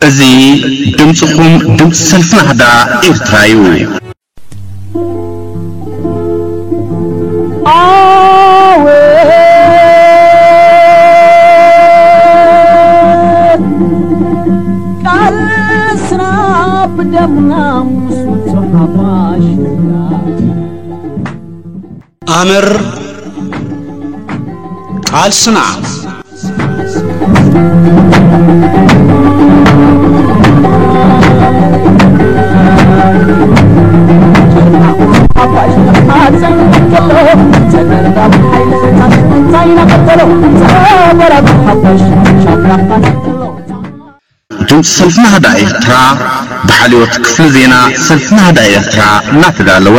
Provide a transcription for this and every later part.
እዚ ድምፅኹም፣ ድምፂ ሰልፊ ናህዳ ኤርትራ እዩ። ኣወት ቃልስና ብደምና ምስ ውጹዕ ሓፋሽ ኣምር ቃልስና። ድምፂ ሰልፊ ናህዳ ኤርትራ ብሓልዮት ክፍሊ ዜና ሰልፊ ናህዳ ኤርትራ እናተዳለወ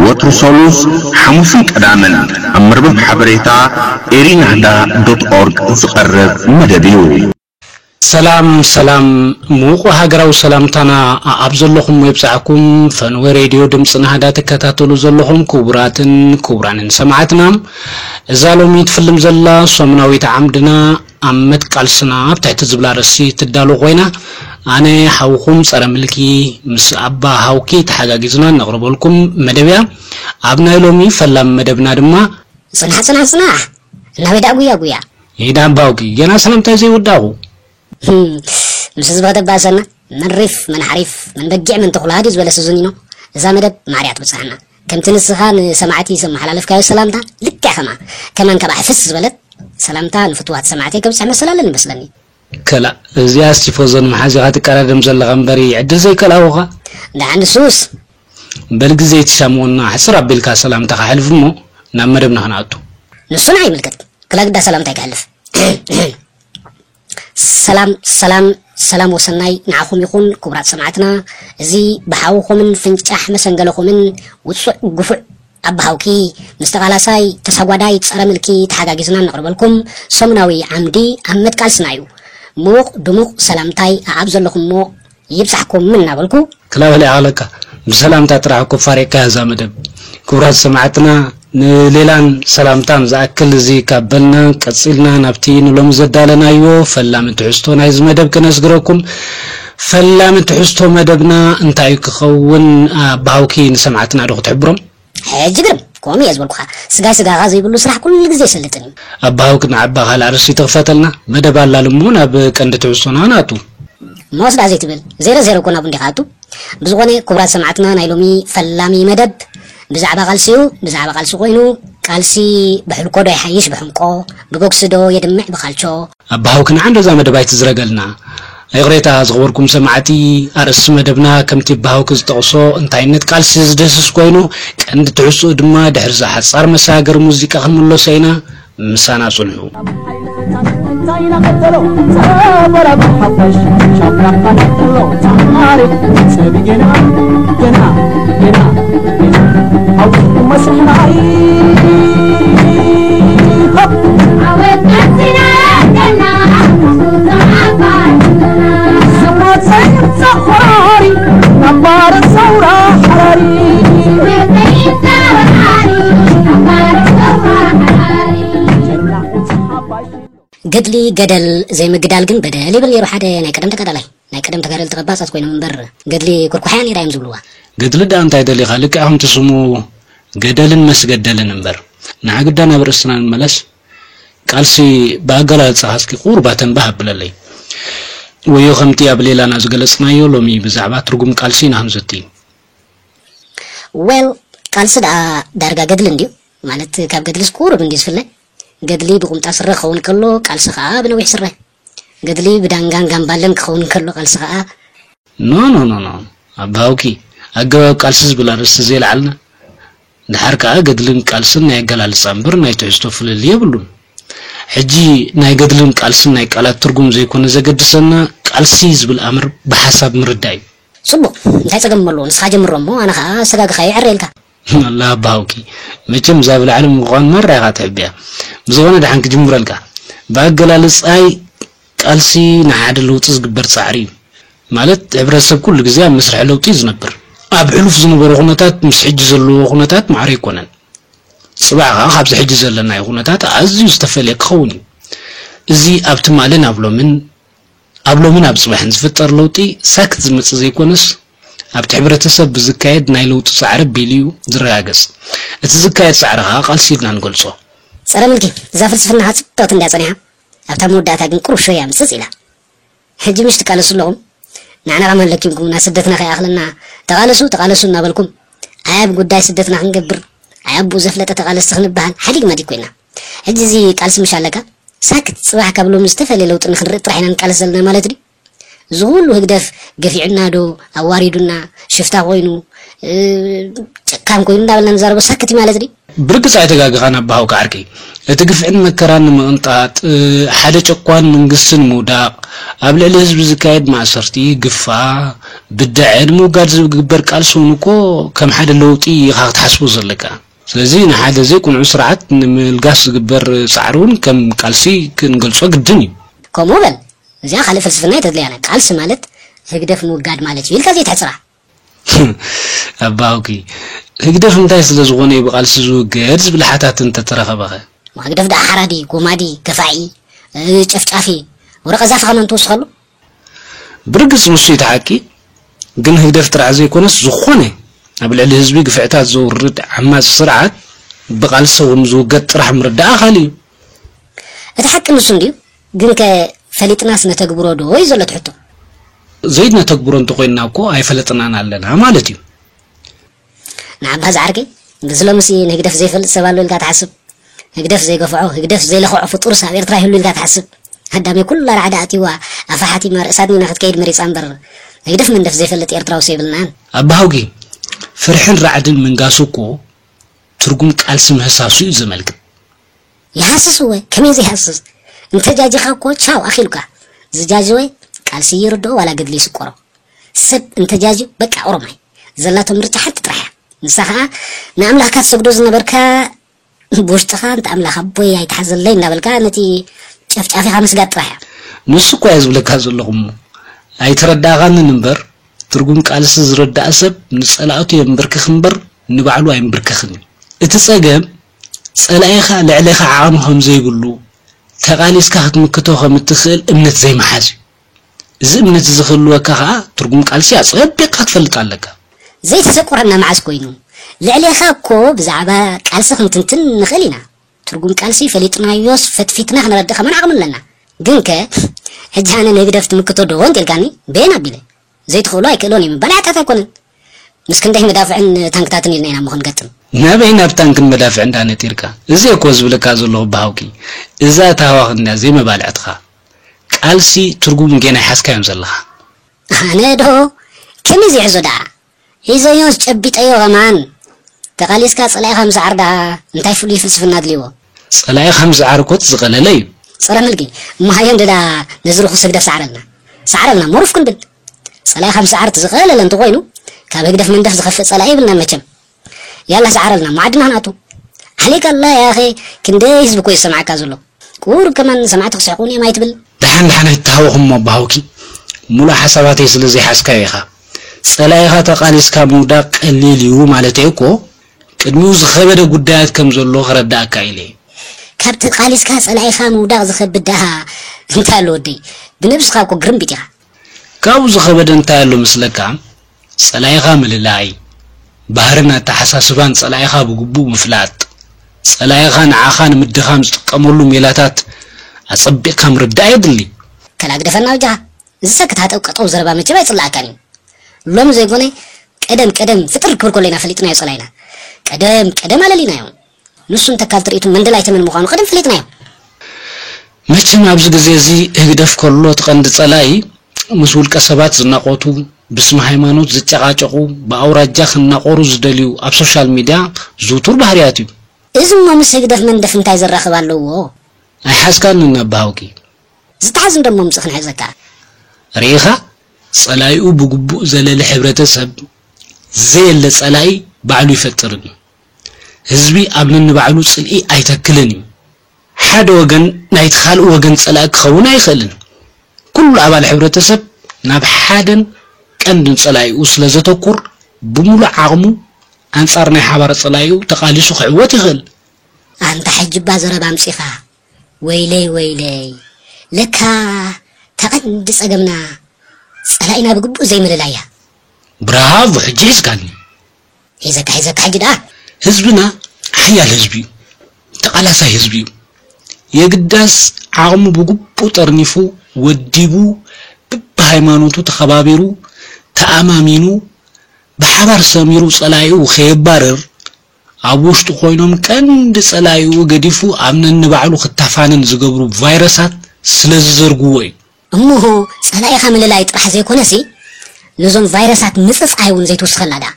ወትሩ ሰሉስ፣ ሓሙስን ቀዳምን ኣብ መርበብ ሓበሬታ ኤሪናህዳ ዶት ኦርግ ዝቐርብ መደብ እዩ። ሰላም ሰላም፣ ምዉቕ ሃገራዊ ሰላምታና ኣብ ዘለኹም ይብጻሕኩም። ፈንወ ሬድዮ ድምፂ ናህዳ ትከታተሉ ዘለኹም ክቡራትን ክቡራንን ሰማዕትና፣ እዛ ሎሚ ትፍልም ዘላ ሰሙናዊት ዓምድና ኣብ መትቃልስና ኣብ ትሕቲ ዝብላ ርእሲ ትዳሎ ኮይና፣ ኣነ ሓውኹም ጸረ ምልኪ ምስ ኣባ ሃውኪ ተሓጋጊዝና ነቕርበልኩም መደብ እያ። ኣብ ናይ ሎሚ ፈላም መደብና ድማ፣ ጽናሕ ጽናሕ ጽናሕ፣ እናበይ ደኣ ጉያ ጉያ። ይዳ ኣባ ሃውኪ፣ ገና ሰላምታይ ዘይወዳእኹ። ህም፣ ምስ ህዝቢ ከተባእሰና፣ መን ሪፍ፣ መን ሓሪፍ፣ መን በጊዕ፣ መን ተኹላ ድዩ ዝበለ ስዙኒኖ፣ እዛ መደብ ማዕሪያ ትብጽሓና። ከምቲ ንስኻ ንሰማዕቲ ዘመሓላለፍካዮ ሰላምታ፣ ልክዕ ከምኣ፣ ከማን ካብኣ ሕፍስ ዝበለት ሰላምታ ንፍቱዋት ሰማዕተይ ከብጽሕ መሰል ኣለኒ መስለኒ። ከላእ፣ እዚኣስ ቲፎዞ ንምሓዝ ኢኻ ትቀዳደም ዘለኻ እምበሪ፣ ዕድል ዘይከልኣውኻ። ደሓን ንሱስ። በል ግዜ ኣይትሻምወና፣ ሕጽር ኣቢልካ ሰላምታኻ ኣሕልፍ እሞ ናብ መደብና ክንኣቱ። ንሱ ንዓይ ይምልከት። ክላ ግዳ ሰላምታይ ከሕልፍ። ሰላም ሰላም ሰላም ወሰናይ ንዓኹም ይኹን ክቡራት ሰማዕትና። እዚ ብሓውኹምን ፍንጫሕ መሰንገለኹምን ውጹዕ ግፉዕ ኣባ ሃውኪ ምስ ተቓላሳይ ተሳጓዳይ ጸረ ምልኪ ተሓጋጊዝና እነቕርበልኩም ሰሙናዊ ዓምዲ ኣብ መትቃልስና እዩ። ምዉቕ ድሙቕ ሰላምታይ ኣኣብ ዘለኹሞ ይብጻሕኩም እናበልኩ፣ ክላበለ ኣለካ ብሰላምታ ጥራሕ እኮ ፋሬካ እዛ መደብ። ክቡራት ሰማዕትና፣ ንሌላን ሰላምታን ዝኣክል እዚ ካብ በልና ቀጺልና ናብቲ ንሎሚ ዘዳለናዮ ፈላሚ ትሕዝቶ ናይዚ መደብ ከነስግረኩም። ፈላሚ ትሕዝቶ መደብና እንታይ ክኸውን፣ ኣባ ሃውኪ ንሰማዕትና ዶ ክትሕብሮም? ሕጂ ግርም፣ ከምኡ እየ ዝበልኩኻ። ስጋይ ስጋኻ ዘይብሉ ስራሕ ኩሉ ግዜ ይሰልጥን እዩ። ኣባ ሃውኪ ንዓባ ካልእ ኣርእስቲ ትኽፈተልና? መደብ ኣላልሞ ናብ ቀንዲ ትሕዝቶና ንኣቱ። መወስዳ ዘይትብል፣ ዜሮ ዜሮ እኮ ናብኡ እንዲኻ ኣቱ። ብዝኾነ ክቡራት ሰማዕትና ናይ ሎሚ ፈላሚ መደብ ብዛዕባ ቃልሲ እዩ። ብዛዕባ ቃልሲ ኮይኑ ቃልሲ ብሕልኮ ዶ ይሓይሽ ብሕንቆ፣ ብቦክሲ ዶ የድምዕ ብኻልቾ? ኣባ ሃውኪ ንዓንዶ እዛ መደብ ኣይትዝረገልና። ይቕሬታ ዝኸበርኩም ሰማዕቲ፣ ኣርእስቲ መደብና ከምቲ ኣባ ሃውኪ ዝጠቕሶ እንታይነት ቃልሲ ዝድህስስ ኮይኑ ቀንዲ ትሕዝትኡ ድማ ድሕሪ እዛ ሓጻር መሰጋገሪ ሙዚቃ ክንምለሶ ኢና። ምሳና ጽንሑ። ገድሊ ገደል ዘይምግዳል ግን በደል ይብል ነይሩ ሓደ ናይ ቀደም ተጋዳላይ። ናይ ቀደም ተጋደልቲ ቀባጻት ኮይኖም እምበር ገድሊ ኩርኩሓያ ነይራ እዮም ዝብልዋ። ገድሊ ደኣ እንታይ ደሊኻ? ልክዕ ከምቲ ስሙ ገደልን መስገደልን እምበር። ንዓ ግዳ ናብ ርእስና ንመለስ። ቃልሲ ብኣገላልጻኻ እስኪ ቁሩብ ኣተንባህ ኣብለለይ። ወዮ ከምቲ ኣብ ሌላና ዝገለጽናዮ ሎሚ ብዛዕባ ትርጉም ቃልሲ ኢና ክንዝቲ። ዌል ቃልሲ ደኣ ዳርጋ ገድሊ እንድዩ። ማለት ካብ ገድልስ ቁሩብ እንድዩ ዝፍለ። ገድሊ ብቁምጣ ስረ ክኸውን ከሎ ቃልሲ ኸኣ ብነዊሕ ስረ። ገድሊ ብዳንጋን ጋምባለን ክኸውን ከሎ ቃልሲ ኸኣ ኖ ኖ ኖ ኖ ኣባውኪ ኣገባብ ቃልሲ ዝብል ኣርእስቲ ዘይለዓልና። ድሓር ከኣ ገድልን ቃልስን ናይ ኣገላልጻ እምበር ናይ ትሕዝቶ ፍልልይ የብሉን። ሕጂ ናይ ገድልን ቃልስን ናይ ቃላት ትርጉም ዘይኮነ ዘገድሰና ቃልሲ ዝብል ኣምር ብሓሳብ ምርዳእ እዩ። ጽቡቕ እንታይ ጸገም ኣለዎ ንስኻ ጀምሮ እሞ ኣነ ኸኣ ኣሰጋግኻ ይዕረ ኢልካ። ኣላ ኣባውኪ መቸም እዛ ብላዕሊ ምዃን ማራ ኢኻ ትሕብያ። ብዝኾነ ደሓን ክጅምረልካ ብኣገላልጻይ ቃልሲ ንሓደ ለውጢ ዝግበር ጻዕሪ እዩ። ማለት ሕብረተሰብ ኩሉ ግዜ ኣብ መስርሕ ለውጢ እዩ ዝነብር። ኣብ ሕሉፍ ዝነበሩ ኩነታት ምስ ሕጂ ዘለዎ ኩነታት ማዕረ ኣይኮነን። ጽባሕ ከኣ ካብዚ ሕጂ ዘለናዮ ኩነታት ኣዝዩ ዝተፈልየ ክኸውን እዩ። እዚ ኣብ ትማልን ኣብ ሎምን ኣብ ሎምን ኣብ ጽባሕን ዝፍጠር ለውጢ ሳክት ዝመጽእ ዘይኮነስ፣ ኣብቲ ሕብረተሰብ ብዝካየድ ናይ ለውጢ ጻዕሪ ኣቢሉ እዩ ዝረጋገጽ። እቲ ዝካየድ ጻዕሪ ከኣ ቃልሲ ኢልና ንገልጾ። ጸረ ምልኪ፣ እዛ ፍልስፍናኻ ጽብቕቲ እንድያ ጸኒሓ፣ ኣብታ መወዳእታ ግን ቁሩብ ሸያ ምጽጽ ኢላ። ሕጂ ምሽ ትቃለሱ ኣለኹም? ንዓና ከማን ለኪምኩምና፣ ስደትና ከይኣኽለና፣ "ተቓለሱ፣ ተቓለሱ" እናበልኩም፣ ኣይ ኣብ ጉዳይ ስደትና ክንገብር፣ ኣይ ኣብኡ ዘፍለጠ ተቓለስቲ ክንበሃል፣ ሓዲግ ማዲግ ኮይና። ሕጂ እዚ ቃልሲ ምሽ ኣለካ? ሳክት፣ ጽባሕ ካብ ሎሚ ዝተፈላለየ ለውጢ ንክንርኢ ጥራሕ ኢና ንቃለስ ዘለና ማለት ድዩ? እዚ ኩሉ ህግደፍ ገፊዑና ዶ፣ ኣዋሪዱና፣ ሽፍታ ኮይኑ፣ እ፣ ጨካን ኮይኑ እንዳበልና ንዛረቦ ሳክት እዩ ማለት ድዩ? ብርግጽ ኣይተጋግኻን ኣባ ሃውኪ ዓርከይ። እቲ ግፍዕን መከራን ንምቕንጣጥ፣ እ፣ ሓደ ጨቋን መንግስቲ ንምውዳቕ፣ ኣብ ልዕሊ ህዝቢ ዝካየድ ማእሰርቲ፣ ግፋ፣ ብድዐ ንምውጋድ ዝግበር ቃልሲ እውን እኮ ከም ሓደ ለውጢ ኢኻ ክትሓስቦ ዘለካ። ስለዚ ንሓደ ዘይቅኑዕ ስርዓት ንምልጋስ ዝግበር ጻዕሪ እውን ከም ቃልሲ ክንገልጾ ግድን እዩ። ከምኡ በል። እዚኣ ካልእ ፍልስፍና ኣይተድልያና። ቃልሲ ማለት ህግደፍ ምውጋድ ማለት እዩ ኢልካ ዘይትሕጽራ። ኣባ ሃውኪ፣ ህግደፍ እንታይ ስለ ዝኾነ እዩ ብቃልሲ ዝውገድ ዝብል ሓታት እንተተረኸበኸ? ህግደፍ ደኣ ሓራዲ፣ ጎማዲ፣ ገፋዒ፣ እ፣ ጨፍጫፊ፣ ወረ ቀዛፊ ከማን ትውስኸሉ? ብርግጽ ንሱ እዩ እቲ ሓቂ። ግን ህግደፍ ጥራሕ ዘይኮነስ ዝኾነ ኣብ ልዕሊ ህዝቢ ግፍዕታት ዘውርድ ዓማጺ ስርዓት ብቃልሲ እውን ዝውገድ ጥራሕ ምርዳእ ኣኻሊ እዩ። እቲ ሓቂ ንሱ እንድዩ። ግን ከ ፈሊጥናስ ነተግብሮ ዶ እዩ ዘሎ እቲ ሕቶ። ዘይነተግብሮ እንተኾይንና እኮ ኣይፈለጥናን ኣለና ማለት እዩ። ንዓባ ዝዓርከይ፣ በዚ ሎምሲ ንህግደፍ ዘይፈልጥ ሰብ ኣሎ ኢልካ ትሓስብ? ህግደፍ ዘይገፍዖ፣ ህግደፍ ዘይለኽዖ ፍጡርስ ኣብ ኤርትራ ይህሉ ኢልካ ትሓስብ? ሃዳሚ ኩላ ራዕዲ ኣትይዋ፣ ኣፋ ሓቲማ ርእሳ ድኒና ክትከይድ መሪጻ እምበር፣ ህግደፍ መንደፍ ዘይፈልጥ ኤርትራውስ የብልናን። ኣባ ሃውኪ፣ ፍርሕን ራዕድን ምንጋሱ እኮ ትርጉም ቃልሲ ምህሳሱ እዩ ዘመልክት። ይሃስስ እወ፣ ከመይ ዘይሃስስ? እንተጃጂኻ እኮ ቻው ኣኺሉካ። ዝጃጀወ ቃልሲ ይርድኦ ዋላ ገድሊ ይስቆሮ። ሰብ እንተጃጅዩ በቃ ኦሮማይ። ዘላቶ ምርጫ ሓንቲ ጥራሕ እያ። ንሳ ኸኣ ንኣምላኽካ ትሰግዶ ዝነበርካ ብውሽጥኻ እንተ ኣምላኽ ኣቦይ ኣይትሓዘለይ እንዳበልካ ነቲ ጨፍጫፊኻ ምስጋድ ጥራሕ እያ። ንሱ እኮ እየ ዝብለካ ዘለኹ እሞ ኣይተረዳእኻንን እምበር፣ ትርጉም ቃልሲ ዝረዳእ ሰብ ንጸላእቱ የንብርክኽ እምበር ንባዕሉ ኣይንብርከኽን እዩ። እቲ ጸገም ጸላኢኻ ልዕሌኻ ዓቕሚ ከም ዘይብሉ፣ ተቓሊስካ ክትምክቶ ከም እትኽእል እምነት ዘይምሓዝ እዩ። እዚ እምነት እዚ ክህልወካ ኸኣ ትርጉም ቃልሲ ኣጸቢቕካ ክትፈልጥ ኣለካ። ዘይተሰቆረና መዓስ ኮይኑ? ልዕሌኻ እኮ ብዛዕባ ቃልሲ ክንትንትን ንኽእል ኢና። ትርጉም ቃልሲ ፈሊጥናዮስ ፈትፊትና ክነረድእ ከማን ዓቕሚ ኣለና። ግንከ ሕጂ ኣነ ንህግደፍ ትምክቶ ዶ እንተ ኢልካኒ በየን ኣቢለ? ዘይትኽእሎ ኣይክእሎን እዩ ምባል ሓጢኣት ኣይኮነን። ምስ ክንደይ መዳፍዕን ታንክታትን ኢልና ኢና እሞ ክንገጥም። ናበይ ናብ ታንክን መዳፍዕን ደኣ ነጢርካ? እዚ እኮ ዝብለካ ዘለኹ ኣባ ሃውኪ፣ እዛ እታ ሃዋኽ እንድያ ዘይመባልዕትኻ። ቃልሲ ትርጉም ጌና ኣይሓዝካዮን ዘለኻ። ኣነ ዶ? ከመይ ዘይሕዞ ደኣ? ሒዘዮስ ጨቢጠዮ ከማን። ተቓሊስካ ጸላኢኻ ምስዓር ደኣ እንታይ ፍሉይ ፍልስፍና ኣድልይዎ? ጸላኢኻ ምስዓር እኮ እቲ ዝቐለለ እዩ። ጸረ ምልኪ፣ እሞ ሃየ እንድዳ ነዚ ርኹስ ህግደፍ ሰዓረልና። ሰዓረልና፣ መሩፍ ክንብል። ጸላኢኻ ምስዓር እቲ ዝቐለለ እንተኾይኑ፣ ካብ ህግደፍ መንደፍ ዝኸፍእ ጸላኢ የብልናን መቸም። ያላ ሰዓረልና፣ እሞ ዓድና ክንኣቱ። ዓሌክ ኣላ ያኸ፣ ክንደይ ህዝቢ እኮ እዩ ዝሰምዓካ ዘሎ። ቁሩብ ከማን ሰማዕቲ ክስሕቁ እዮም ኣይትብል። ደሓን ደሓን ኣይትተሃወኹ እሞ ኣባ ሃውኪ። ሙሉእ ሓሳባተይ ስለ ዘይሓዝካዮ ኢኻ። ጸላኢኻ ተቓሊስካ ምውዳቕ ቀሊል እዩ ማለተይ እኮ፣ ቅድሚኡ ዝኸበደ ጉዳያት ከም ዘሎ ክረዳእካ ኢለ እየ። ካብ ተቓሊስካ ጸላኢኻ ምውዳቕ ዝኸብድ ደኣ እንታይ ኣሎ ወደይ? ብነብስኻ እኮ ግርምቢጥ ኢኻ። ካብኡ ዝኸበደ እንታይ ኣሎ መስለካ? ጸላኢኻ ምልላይ፣ ባህርን ኣተሓሳስባን ጸላኢኻ ብግቡእ ምፍላጥ፣ ጸላኢኻ ንዓኻ ንምድኻም ዝጥቀመሉ ሜላታት ኣጸቢቕካ ምርዳእ የድሊ። ከላ ግደፈና በጃኻ። እዚ ሰክት ሃጠው ቀጠው ዘረባ መቸም ኣይጽላኣካን እዩ። ሎሚ ዘይኮነ ቀደም ቀደም ፍጥር ክብል ከሎ ኢና ፈሊጥናዮ ጸላኢና። ቀደም ቀደም ኣለሊናዮ። ንሱ እንተካል ትርኢቱ መንደል ኣይተመን ምዃኑ ቀደም ፈሊጥናዮ። መቸም ኣብዚ ግዜ እዚ ህግደፍ ከሎ እቲ ቀንዲ ጸላኢ ምስ ውልቀ ሰባት ዝናቖቱ፣ ብስመ ሃይማኖት ዝጨቓጨቑ፣ ብኣውራጃ ክናቖሩ ዝደልዩ ኣብ ሶሻል ሚድያ ዝውቱር ባህርያት እዩ። እዚ እሞ ምስ ህግደፍ መንደፍ እንታይ ዘራኽብ ኣለዎ? ኣይሓዝካንን ኣባ ሃውኪ። ዝተሓዝ እንደሞ ምጽእ ክንሕዘካ። ርኢኻ? ጸላኢኡ ብግቡእ ዘለለ ሕብረተሰብ ዘየለ ጸላኢ ባዕሉ ይፈጥርን እዩ። ህዝቢ ኣብ ነንባዕሉ ጽልኢ ኣይተክልን እዩ። ሓደ ወገን ናይቲ ካልእ ወገን ጸላኢ ክኸውን ኣይኽእልን። ኩሉ ኣባል ሕብረተሰብ ናብ ሓደን ቀንድን ጸላኢኡ ስለ ዘተኩር፣ ብምሉእ ዓቕሙ ኣንጻር ናይ ሓባር ጸላኢኡ ተቓሊሱ ክዕወት ይኽእል። ኣንታ ሕጂ እባ ዘረባ ኣምጺኻ። ወይለይ ወይለይ። ለካ እታ ቀንዲ ጸገምና ጸላኢና ብግቡእ ዘይምልላያ። ብራቮ፣ ሕጂ ሒዝካኒ። ሒዘካ፣ ሒዘካ ሕጂ ደኣ። ህዝብና ሓያል ህዝቢ እዩ። ተቓላሳይ ህዝቢ እዩ። የግዳስ ዓቕሙ ብግቡእ ጠርኒፉ፣ ወዲቡ፣ በብሃይማኖቱ ተኸባቢሩ፣ ተኣማሚኑ፣ ብሓባር ሰሚሩ ጸላኢኡ ከየባርር፣ ኣብ ውሽጡ ኮይኖም ቀንዲ ጸላኢኡ ገዲፉ ኣብ ነንባዕሉ ክታፋነን ዝገብሩ ቫይረሳት ስለ ዝዘርግዎ እዩ። እሞ ጸላኢኻ ምልላይ ጥራሕ ዘይኮነሲ፣ ነዞም ቫይረሳት ምጽጻይ እውን ዘይትውስኸላ ደኣ።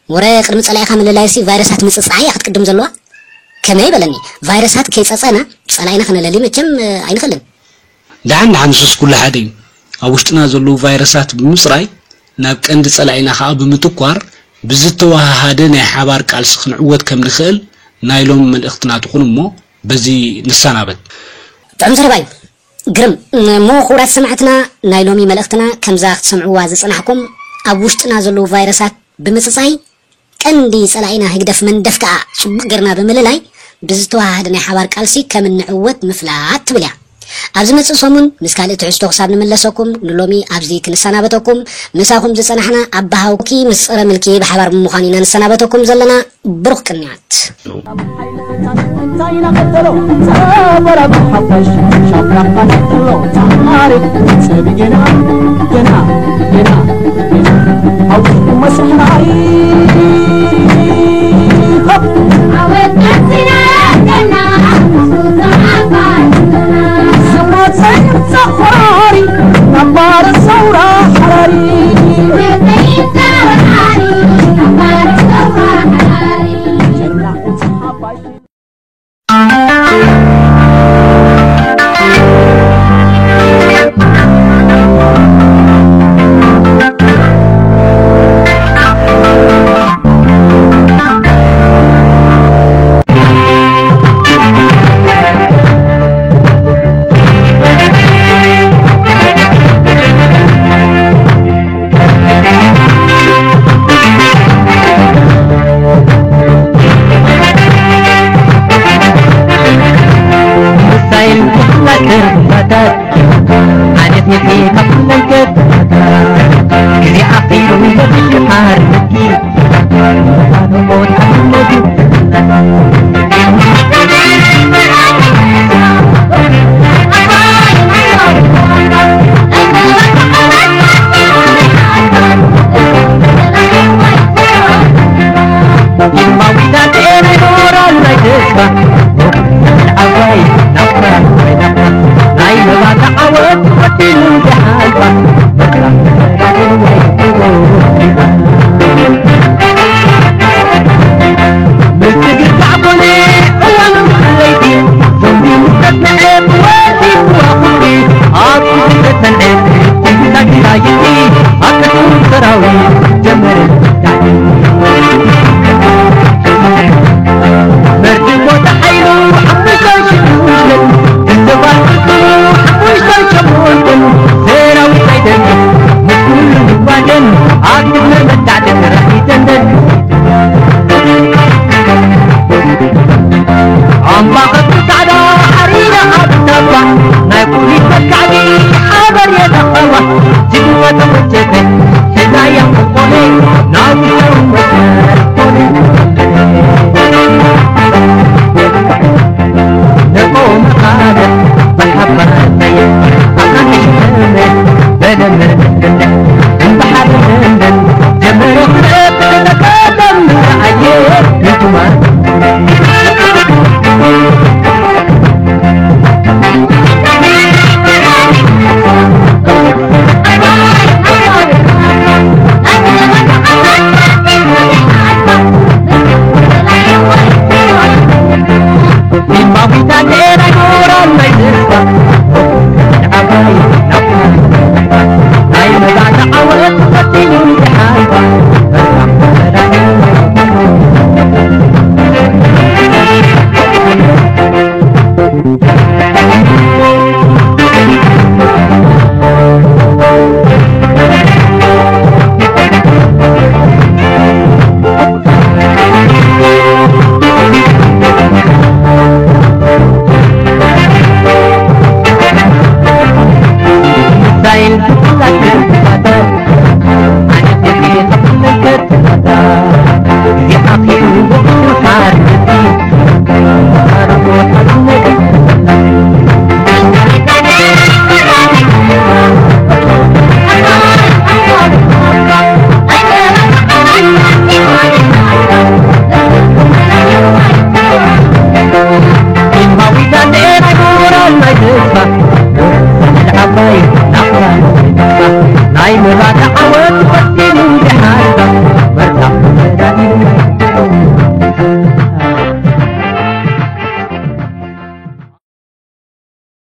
ወረ ቅድሚ ጸላኢኻ ምልላይሲ ቫይረሳት ምጽጻይ እያ ክትቅድም ዘለዋ። ከመይ በለኒ፣ ቫይረሳት ከይጸጸና ጸላኢና ክነለሊ መቸም፣ እ፣ ኣይንኽእልን። ደሓን ደሓን ንሱስ ኩሉ ሓደ እዩ። ኣብ ውሽጥና ዘለዉ ቫይረሳት ብምጽራይ ናብ ቀንዲ ጸላኢና ከኣ ብምትኳር ብዝተወሃሃደ ናይ ሓባር ቃልሲ ክንዕወት ከም ንኽእል ናይ ሎሚ መልእኽትና ትኹን እሞ በዚ ንሰናበት። ጥዑም ዘረባ እዩ። ግርም። እሞ ክቡራት ሰማዕትና ናይ ሎሚ መልእኽትና ከምዛ ክትሰምዕዋ ዝጸናሕኩም ኣብ ውሽጥና ዘለዉ ቫይረሳት ብምጽጻይ ቀንዲ ጸላኢና ህግደፍ መንደፍ ከኣ ጽቡቕ ጌርና ብምልላይ ብዝተወሃሃደ ናይ ሓባር ቃልሲ ከም እንዕወት ምፍላጥ ትብል እያ። ኣብ ዝመጽእ ሰሙን ምስ ካልእ ትሕዝቶ ክሳብ ንምለሰኩም ንሎሚ ኣብዚ ክንሰናበተኩም። ምሳኹም ዝጸናሕና ኣባ ሃውኪ ምስ ጸረ ምልኪ ብሓባር ብምዃን ኢና ንሰናበተኩም ዘለና። ብሩኽ ቅንያት። እንታይ ኢና ቀተሎ ጸበራ ሓፈሽ ሻፍራካ ቀተሎ ታሪኽ ጸቢ ጌና ጌና ጌና ጌና ኣውፅኡ መስሕናይ ዝሞተይ ተኾራሪ ነባር ሰውራ ሓራሪ ላታ ዓወት ፈቲኑ